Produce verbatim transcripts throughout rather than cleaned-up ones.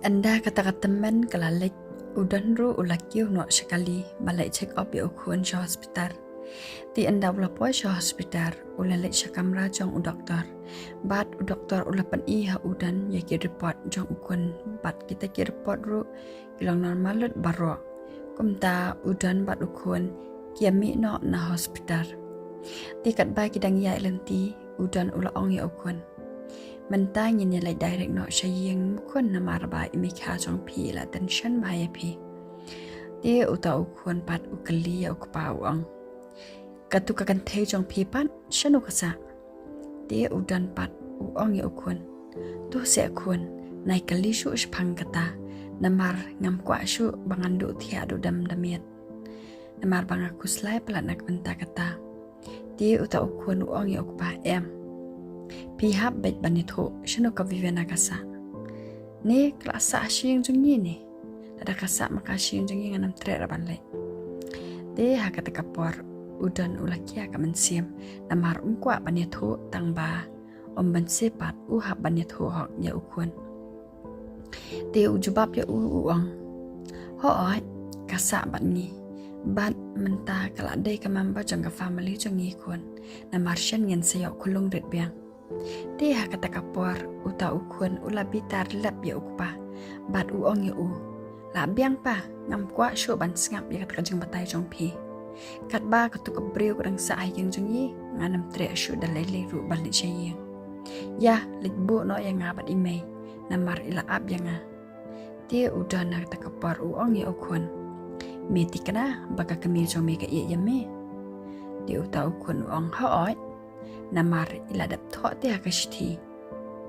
Ynda kata ka tymmen ka la leit, u Don ruh u la kiew noh sha kali ba leit check up ïa u khun sha hospital. Te ynda u la poi sha hospital, u la leit sha kamra jong u doktor. Bad u doktor u la pyni ha u Don ïa ki report jong u khun, bad kita ki report ruh ki long normal lut baroh. Kumta u Don bad u khun ki ïa mih noh na hospital. Te katba ki dang ïaid lynti, u Don u la ong ïa u khun, mynta ngin ïa leit direct noh sha ïing mo khun, namar ba i mei kha jong phi i la tension bha ïa phi. Te uta u khun pat u kylli ïa u kpa u ong, katu ka kynthei jong phi pat shano ka sah? Te u Don pat u ong ïa u khun, to seh khun, nai kylli shuh shaphang kata, namar ngam kwah shuh ba ngan duh thiah duh dem da miet. Namar ba nga khuslai palat na ka bynta kata. Te uta u khun u ong ïa u kpa, em, phi hap beit ban ïathuh shano ka Viviana ka sah. Ne ka la sah ha sha ïing jong ngi ne? Lada ka sah ma ka ha sha ïing jong ngi ngan ym treh ruh ban leit. Te ha kata ka por u Don u la khia ka mynsiem, namar um kwah ban ïathuh tang ba um banse pat u hap ban ïathuh hok ïa u khun. Te u jubab ïa u, u ong, hooid, ka sah bad ngi. Bad mynta ka la dei ka member jong ka family jong ngi khun, namar shen ngin sa ïoh khulung rit biang. Te ha kata ka por uta u khun u la bitar lep ïa u kpa, bad u ong ïa u, la biang pa, ngam kwah shuh ban sngap ïa kata ka jingbatai jong phi. Katba katu ka briew ka dang sah ha ïing jong ngi, ngan ym treh shuh da lei lei ruh ban leit sha ïing. Ïa, leit buh noh ïa nga bad i mei, namar i la ap ïa nga. Te u Don ha kata ka por u ong ïa u khun, me thikna ba ka kmie jong me ka ïeit ïa me? Te uta u khun u ong, hooid, namar i la dep thoh te ha ka shithi,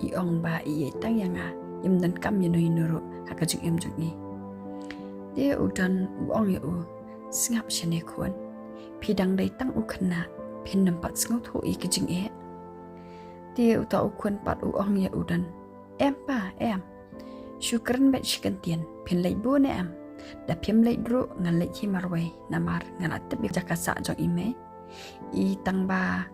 i ong ba i ïeit tang ïa nga, im donkam ïano ïano ruh ha ka jingim jong i. Te u Don u ong ïa u, sngap shane khun, phi dang dei tang u khynnah, phin ym pat sngewthuh ïa ka jingeh? Te uta u khun pat u ong ïa u Don, em pa, em. Shu kren beit shi kyntien, phin leit buh ne em? Da phim leit ruh ngan leit hi marwei, namar nga la tip ïa ka jaka sah jong i mei. I tang ba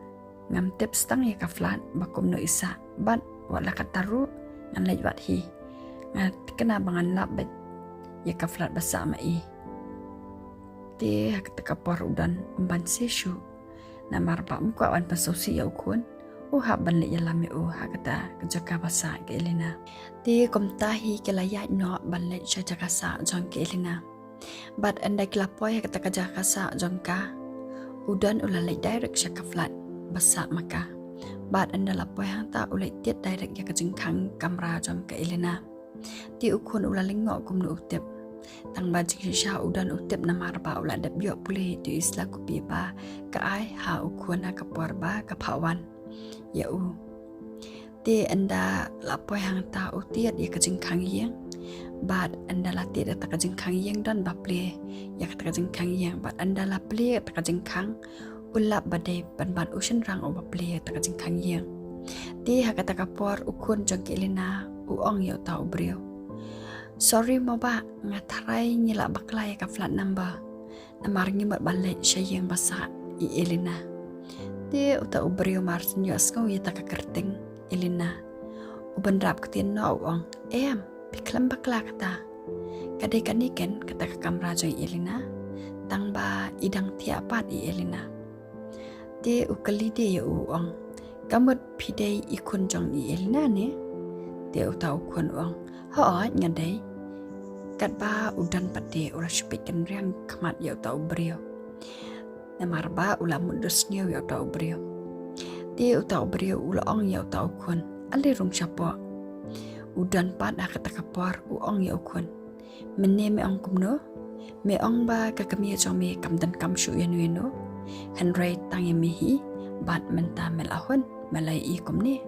ngam tip stang ïa ka flat ba kumno i sah, bad wat la katta ruh ngan leit wad hi. Nga thikna ba ngan lap beit ïa ka flat ba sah ma i. Te ha kata ka por u Don um banse shuh, namar ba um kwah ban pynsngewsih ïa u khun, u hap ban leit ïalam ïa u ha kata ka jaka ba sah ka Elena. Te kumta hi ki la ïaid noh ban leit sha jaka sah jong ka Elena. Bad ynda ki la poi ha kata ka jaka sah jong ka, u Don u la leit direct sha ka flat ba sah ma ka. Bad ynda la poi hangta u leit tied direct ïa ka jingkhang kamra jong ka Elena. Te u khun u la lyngngoh kumno u tip. Tang ba jingshisha u Don u tip namar ba u la dep ïoh pule ïa u sla kupi ba ka ai ha u khun ha ka por ba ka phah wan ïa u. Te ynda la poi hangta u tied ïa ka jingkhang ïing. Bad ynda la tied ïa kata ka jingkhang ïing don ba plie ïa kata ka jingkhang ïing. Bad ynda la plie ïa kata ka jingkhang, u lap ba dei ban ban u shynrang uba plie ïa kata ka jingkhang ïing. Te ha kata ka por u khun jong ka Elena u ong ïa uta u briew, sorry mo bah, nga tharai ngi lah bakla ïa ka flat number, namar ngi mut ban leit sha ïing ba sah i Elena. Te uta u briew mar shu ïohsngew ïa kata ka kyrteng Elena, u bynrap ktien noh u ong, em, phi khlem bakla kata. Ka dei kane ken kata ka kamra jong i Elena, tang ba i dang thiah pat i Elena. Te u kylli de ïa u u ong, ka mut phi dei i khun jong i Elena ne? Te uta u khun u ong, hooid nga dei. Katba u Don pat de u la shu peit kynriang khmat ïa uta u briew, namar ba u la mut dusniew ïa uta u briew. Te uta u briew u la ong ïa uta u khun, ale rung shapoh. U Don pat ha kata ka por u ong ïa u khun, mynne me ong kumno? Me ong ba ka kmie jong me kam donkam shuh ïano ïano, hynrei tang ïa me hi, bad mynta me la hun, me la ïohi kumne.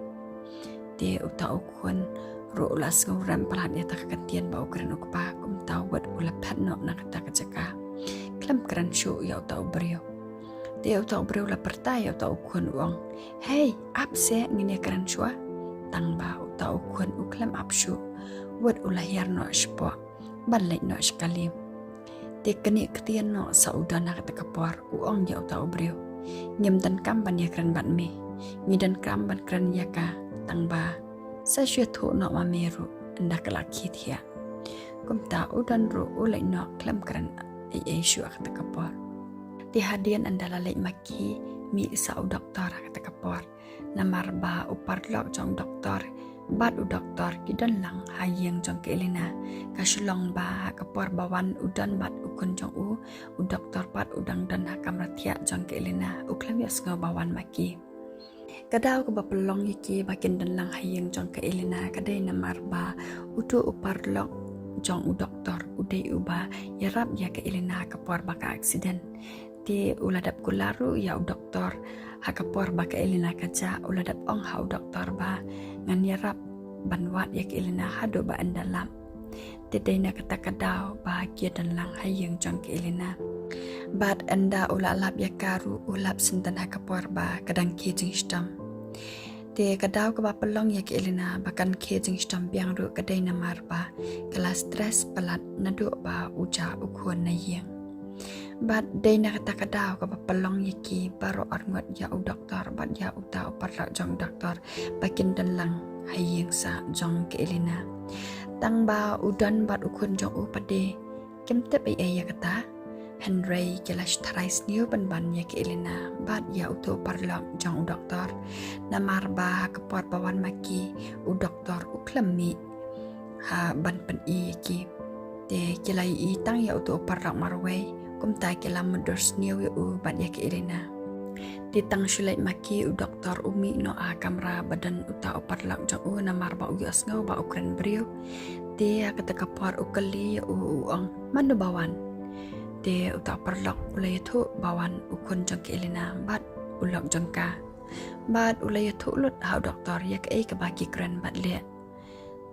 Te uta u khun ruh u la sngewrem palat ïa kata ka ktien ba u kren u kpa, kumta wut u la phet noh na kata ka jaka, khlem kren shuh ïa uta u briew. Te uta u briew u la pyrta ïa uta u khun u ong, hei, ap seh, ngin ïa kren shuwa. Tang ba uta u khun u khlem ap shuh, wut u la hiar noh shapoh ban leit noh sha kali. Te knieh ktien noh sa u Don ha kata ka por u ong ïa uta u briew, ngim donkam ban ïa kren bad me, ngi donkam ban kren ïa ka, tang ba sa shu ïathuh noh ma me ruh ynda ka la khie thiah. Kumta u Don ruh u leit noh khlem kren ei ei shuh ha kata ka por. Te hadien ynda la leit ma ki, mih sa u doktor ha kata ka por. Namar ba u paralok jong u doktor bad u doktor ki don lang ha ïing jong ka Elena. Ka shu long ba ha ka por ba wan u Don bad u khun jong u, u doktor pat u dang don ha kamra thiah jong ka Elena, u khlem ïohsngew ba wan ma ki. Ka daw kaba pynlong ïa ki ba kin don lang ha ïing jong ka Elena ka dei namar ba uto u paralok jong u doktor u dei uba ïarap ïa ka Elena ha ka por ba ka aksiden. Te u la dep kular ruh ïa u doktor ha ka por ba ka Elena ka jah, u la dep ong ha u doktor ba ngan ïarap ban wad ïa ka Elena haduh ba yn da lap. Te dei na kata ka daw ba ki ïa don lang ha ïing jong ka Elena. Bad ynda u la lap ïa ka ruh u lap syndon ha ka por ba ka dang khie jingshitom. Te ka daw kaba pynlong ïa ka Elena ba kan khie jingshitom biang ruh ka dei namar ba ka la stress palat naduh ba u jah u khun na ïing. Bad dei na kata ka daw kaba pynlong ïa ki baroh arngut, ïa u doktor bad ïa uta u paralok jong u doktor ba kin don lang ha ïing sah jong ka Elena. Tang ba u Don bad u khun jong u pat de kim tip ei ei ïa kata. Hynrei ki la shu tharai sniew pynban ïa ka Elena bad ïa uto u paralok jong u doktor. Namar ba ha ka por ba wan ma ki, u doktor u khlem mih ha ban pyni ïa ki. Te ki la ïohi tang ïa uto u paralok marwei, kumta ki la mutdur sniew ïa u bad ïa ka Elena. Te tang shu leit ma ki u doktor u mih noh ha kamra ba don uta u paralok jong u namar ba u ïohsngew ba u kren briew. Te ha kata ka por u kylli ïa u, u ong, "Mano ba wan?" Te uta u paralok u la ïathuh ba wan u khun jong ka Elena bad u lok jong ka. Bad u la ïathuh lut ha u doktor ïa kaei kaba ki kren bad leh.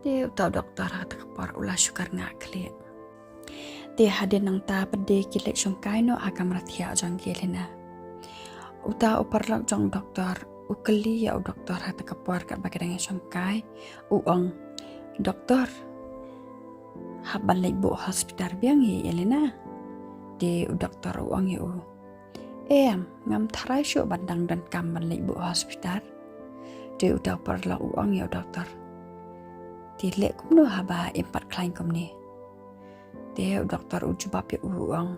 Te uta u doktor ha kata ka por u la shu kyrngah khlieh. Te hadien nangta pat de ki leit shongkai noh ha kamra thiah jong ka Elena. Uta u paralok jong u doktor u kylli ïa u doktor ha kata ka por katba ki dang ïashongkai, u ong, "Doktor, hap ban leit buh hospital biang ïa i Elena." Te u doktor u ong ïa u, "Em, ngam tharai shuh ban dang donkam ban leit buh hospital." Te uta u paralok u ong ïa u doktor, "Te leh kumno haba im pat khlaiñ kumne?" Te u doktor u jubab ïa u, u ong,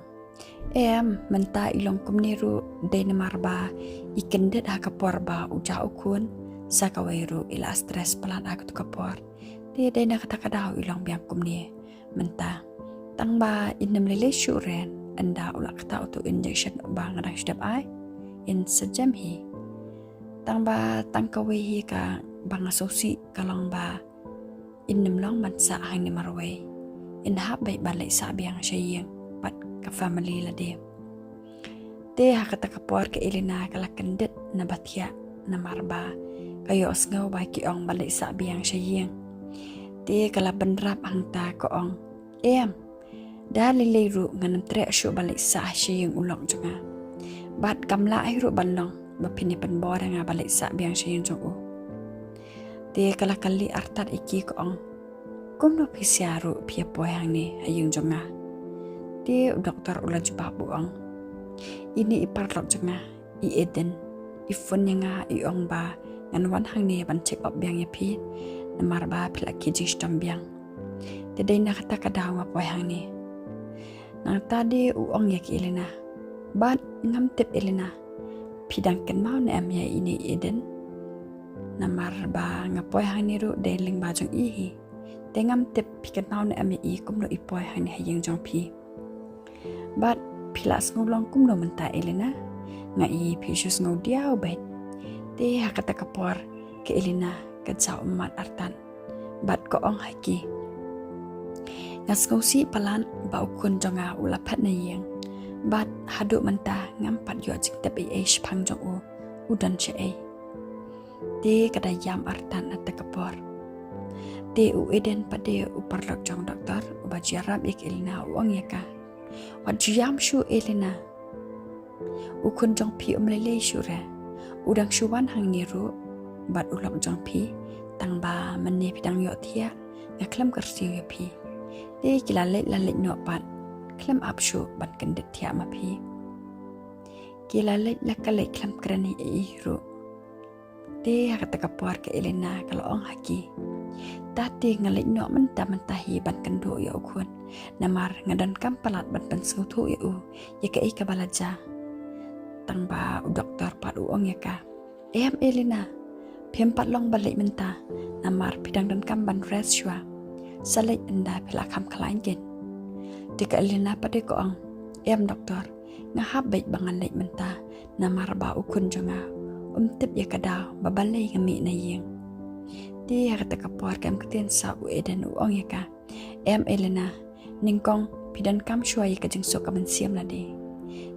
"Em, mynta i long kumne ruh dei namar ba i kyndit ha ka por ba u jah u khun, sa kawei ruh i la stress palat ha katu ka por. Te dei na kata ka daw i long biang kumne mynta. Tang ba ym lei lei shuh re, ynda u la ktah utu u injection uba nga dang shu dep ai, yn sa jem hi. Tang ba tang kawei hi kaba nga sngewsih ka long ba ym long ban sah hangne marwei. Yn hap beit ban leit sah biang sha ïing bad ka family lade." Te ha kata ka por ka Elena ka la kyndit na ba thiah namar ba ka ïohsngew ba ki ong ban leit sah biang sha ïing. Te ka la bynrap hangta ka ong, "Em, da lei lei ruh ngan ym treh shuh ban leit sah sha ïing u lok jong nga. Bad kam lah hi ruh ban long ba phin ïa pynbor ïa nga ban leit sah biang sha ïing jong u." Te ka la kylli artat ïa ki ka ong, "Kumno phi sha ruh phi ïa poi hangne ha ïing jong nga?" Te u doktor u la jubab u ong, "Ine i paralok jong nga, i Eden, i phone ïa nga i ong ba ngan wan hangne ban check up biang ïa phi, namar ba phi la khie jingshitom biang. Te dei na kata ka daw nga poi hangne." Nangta de u ong ïa ka Elena, "Bad ngam tip Elena, phi dang kynmaw ne em ïa ine i Eden? Namar ba nga poi hangne ruh dei lyngba jong i hi. Te ngam tip phi kynmaw ne em ïa i kumno i poi hangne ha ïing jong phi. Bad phi la sngew long kumno mynta Elena? Nga i phi shu sngew diaw beit." Te ha kata ka por ka Elena ka jaw ummat artat bad ka ong ha ki, "Nga sngewsih palat ba u khun jong nga u la phet na ïing. Bad haduh mynta ngam pat ïoh jingtip ei ei shaphang jong u, u don shaei." Te ka da ïam artat na kata ka por. Te u Eden pat de u paralok jong u doktor uba ju ïarap ïa ka Elena u ong ïa ka, "Wat ju ïam shuh Elena. U khun jong phi um lei lei shuh re. U dang shu wan hangne ruh bad u lok jong phi, tang ba mynne phi dang ïohthiah, nga khlem kyrsiew ïa phi. Te ki la leit la leit noh pat, khlem ap shuh ban kyndit thiah ma phi. Ki la leit la ka leit khlem kren ei ei ruh." Te ha kata ka por ka Elena ka la ong ha ki, ta te nga leit noh mynta mynta hi ban kynduh ïa u khun, namar nga donkam palat ban pynsngewthuh ïa u ïa kaei kaba la jia. Tang ba u doktor pat u ong ïa ka, em Elena, phim pat long ban leit mynta, namar phi dang donkam ban rest shuwa. Sa leit ynda phi la kham khlaiñ kein. Te ka Elena pat de ka ong, em doktor, nga hap beit ba ngan leit mynta, namar ba u khun jong nga um tip ïa ka daw ba balei nga mih na ïing. Te ha kata ka por kam ktien sa u Eden u ong ïa ka, em Elena, nyngkong phi donkam shuwa ïa ka jingsuk ka mynsiem lade.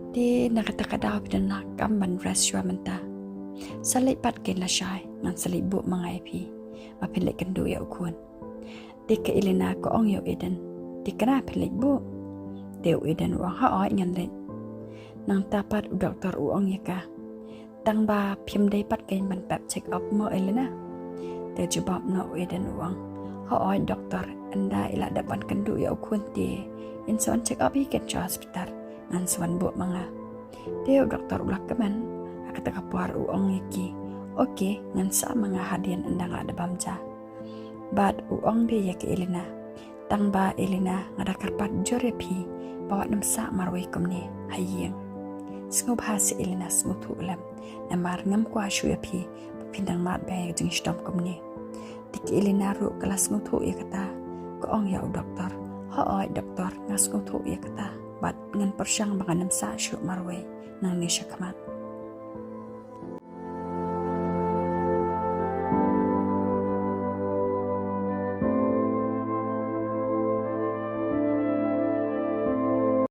Te na kata ka daw phi donkam ban rest shuwa mynta. Sa leit pat kein lashai, ngan sa leit buh ma nga ïa phi ba phin leit kynduh ïa u khun. Te ka Elena ka ong ïa u Eden, te kane phin leit buh? Te u Eden u ong, hooid ngan leit. Nangta pat u doktor u ong ïa ka, tang ba phim dei pat kein ban pep check up mo Elena? Te jubab noh u Eden u ong, hooid doktor, ynda i la dep ban kynduh ïa u khun te in sa wan check up hi kein sha hospital, ngan sa wan buh ma nga. Te u doktor u la kmen, ha kata ka por u ong ïa ki, okay, ngan sah ma nga hadien ynda nga la dep bam ja. Bad u ong de ïa ka Elena, tang ba Elena, nga da kyrpad jur ïa phi ba wat nym sah marwei kumne ha ïing. Sngewbha se Elena, sngewthuh lem, namar ngam kwah shuh ïa phi ba phin dang mad biang ïa ka jingshitom kumne. Te ka Elena ruh ka la sngewthuh ïa kata, ka ong ïa u doktor, hooid doktor, nga sngewthuh ïa kata, bad ngan pyrshang ba ngan nym sah shuh marwei nangne shakhmat.